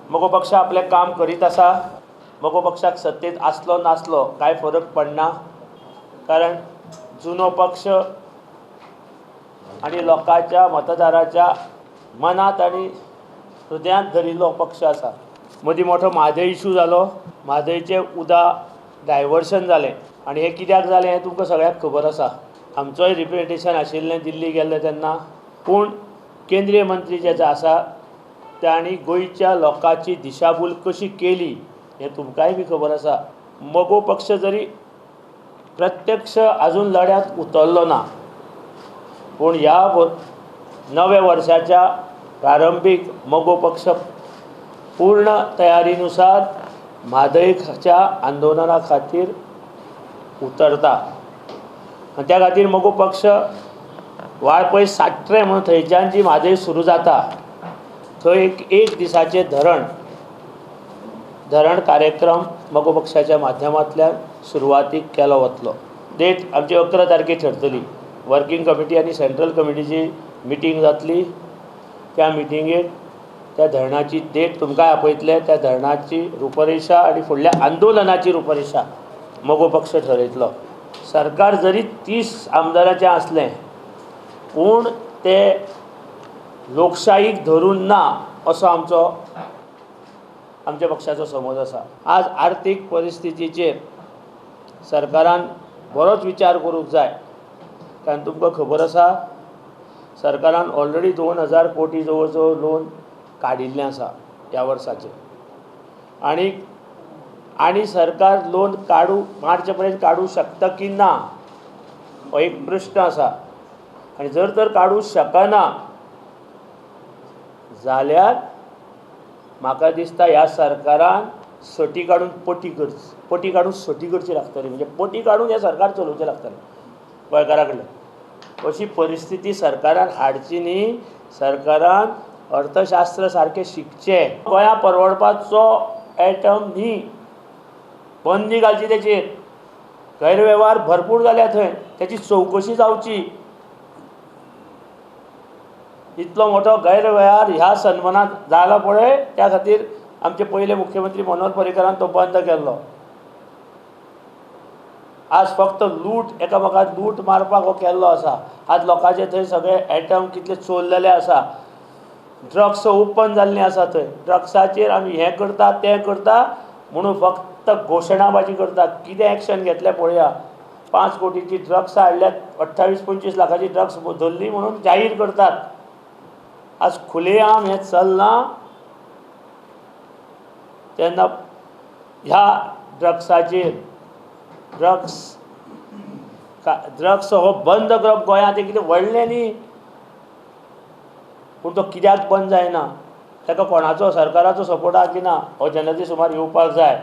मगो पक्ष आपलें काम करीत आसा. मगो पक्षाक सत्तेत आसलो नासलो कांय फरक पडना, कारण जुनो पक्ष आनी लोकांच्या मतदाराच्या मनांत आनी हृदयांत धरिल्लो पक्ष आसा. मदीं मोठो म्हादय इशू जालो, म्हादयचें उदक डायवर्शन जालें आनी हें कित्याक जालें हें तुमकां सगळ्यांक खबर आसा. आमचोय रिप्रेजेंटेशन आशिल्लें दिल्ली गेल्लें तेन्ना, पूण केंद्रीय मंत्री जे आसा तांणी गोंयच्या लोकांची दिशाभूल कशी केली हें तुमकांय बी खबर आसा. मगो पक्ष जरी प्रत्यक्ष अजून लढ्यांत उतरलो ना, पूण ह्या नव्या वर्साच्या प्रारंभीक मगो पक्ष पूर्ण तयारीनुसार म्हादयच्या आंदोलना खातीर उतरता आनी त्या खातीर मगो पक्ष वाळपय साट्रें म्हणून थंयच्यान जी म्हादय सुरू जाता थंय एक दिसाचें धरण कार्यक्रम मगो पक्षाच्या माध्यमांतल्यान सुरवातीक केलो वतलो. डेट आमची 11 तारखेर ठरतली. वर्किंग कमिटी आनी सेंट्रल कमिटीची मिटींग जातली. त्या मिटिंगेक त्या धरणाची डेट तुमकां आपयतले. त्या धरणाची रुपरेशा आनी फुडल्या आंदोलनाची रुपरेशा मगो पक्ष ठरयतलो. सरकार जरी 30 आमदाराचें आसलें पूण ते लोकशाहीक धरून ना असो आमचो आमच्या पक्षाचो समज आसा. आज आर्थीक परिस्थितीचेर सरकारान बरोच विचार करूंक जाय, कारण तुमकां खबर आसा सरकारान ऑलरेडी 2000 कोटी जवळ जवळ लोन काडिल्लें आसा ह्या वर्साचें, आनी आनी सरकार लोन काडू मार्च पर्यंत काडूं शकता की ना हो एक प्रश्न आसा. आनी जर तर काडूं शकना जाल्यार म्हाका दिसता ह्या सरकारान सटी काडून पटी करची, पटी काडून सटी करची लागतली, म्हणजे पटी काडून हें सरकार चलोवचें लागतलें गोंयकारा कडल्यान. अशी परिस्थिती सरकारान हाडची न्ही. सरकारान अर्थशास्त्र सारकें शिकचें. गोंया परवडपाचो एटम न्ही, बंदी घालची तेचेर. गैरवेव्हार भरपूर जाल्या थंय, तेची चवकशी जावची. इतलो मोठो गैरवेव्हार ह्या सन्मानात जाला पळय, त्या खातीर आमचे पयले मुख्यमंत्री मनोहर पर्रीकरान तो बंद केल्लो. आज फक्त लूट, एकामेकाक लूट मारपाक हो केल्लो आसा. आज लोकांचे थंय सगळे एटम कितले चोरलेले आसा, ड्रग्स ओपन जाल्लीं आसा थंय. ड्रग्साचेर आमी हें करता तें करता म्हणून फक्त घोशणाबाजी करतात. कितें एक्शन घेतलें पळया, 5 कोटीची ड्रग्स हाडल्यात, 28-25 लाखाची ड्रग्स धरली म्हणून जाहीर करतात. आज खुलेआम हें चल्लां तेन्ना ह्या ड्रग्साचेर ड्रग्स हो बंद करप गोंयांत हें कितें व्हडलें न्ही, पूण तो कित्याक बंद जायना, ताका कोणाचो सरकाराचो सपोर्ट आसा की ना हो जनते सुमार येवपाक जाय.